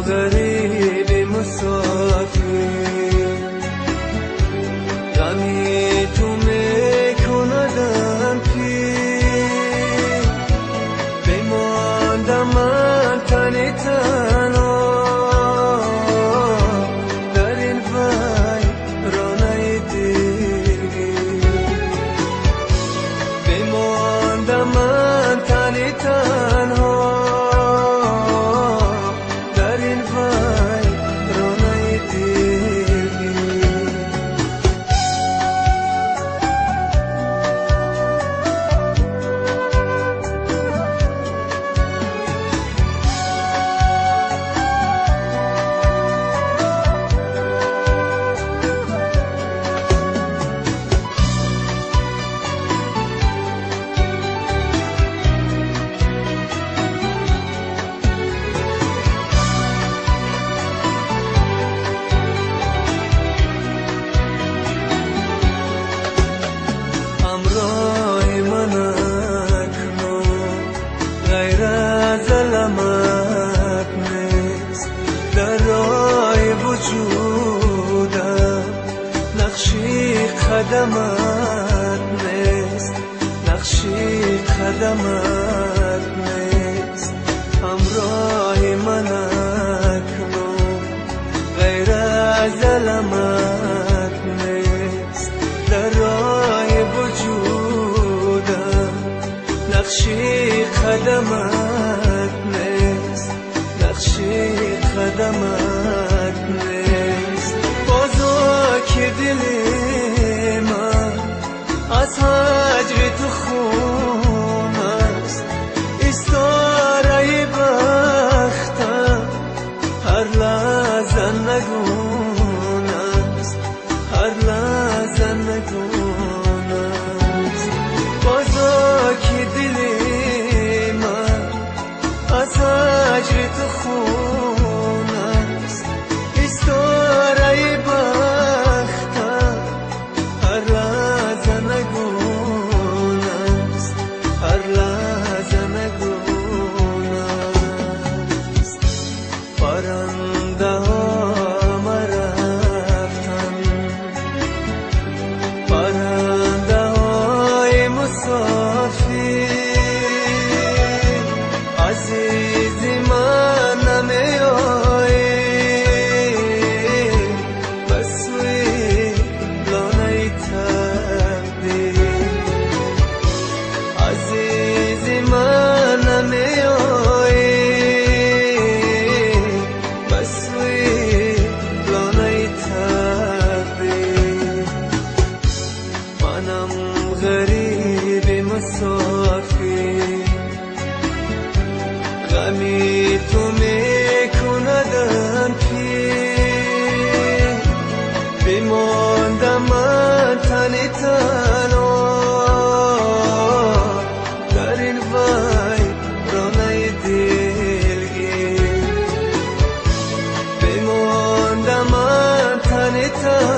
غریب مسافر غمی تو میکندم پیر بماندم من تن تنها در این ویرانه دلگیر بماندم من تن تنها در این ویرانه دلگیر. همراه من اکنون غیر از المت نیست در راه وجودم نقشی قدمت نیست نقشی قدمت نیست. همراه من اکنون غیر از المت نیست در راه وجودم نقشی قدمت نیست نقشی قدمت نیست. بازا که دل من از هجر تو خون است استاره بختم هر لحظه نگون است هر لحظه نگون است. بازا که دل من از هجر تو خون است استاره بختم هر لحظه نگون است هر لحظه نگون است. پرنده ها مرفتن پرنده های مسافر عزیز من نمی آیی به سوی لانه تقدیر عزیز من نمی آیی به سوی لانه تقدیر. منم غریب مسافر غمی تو میکندم پیر بماندم من تن تنها در این ویرانه دلگیر بماندم من تن تنها.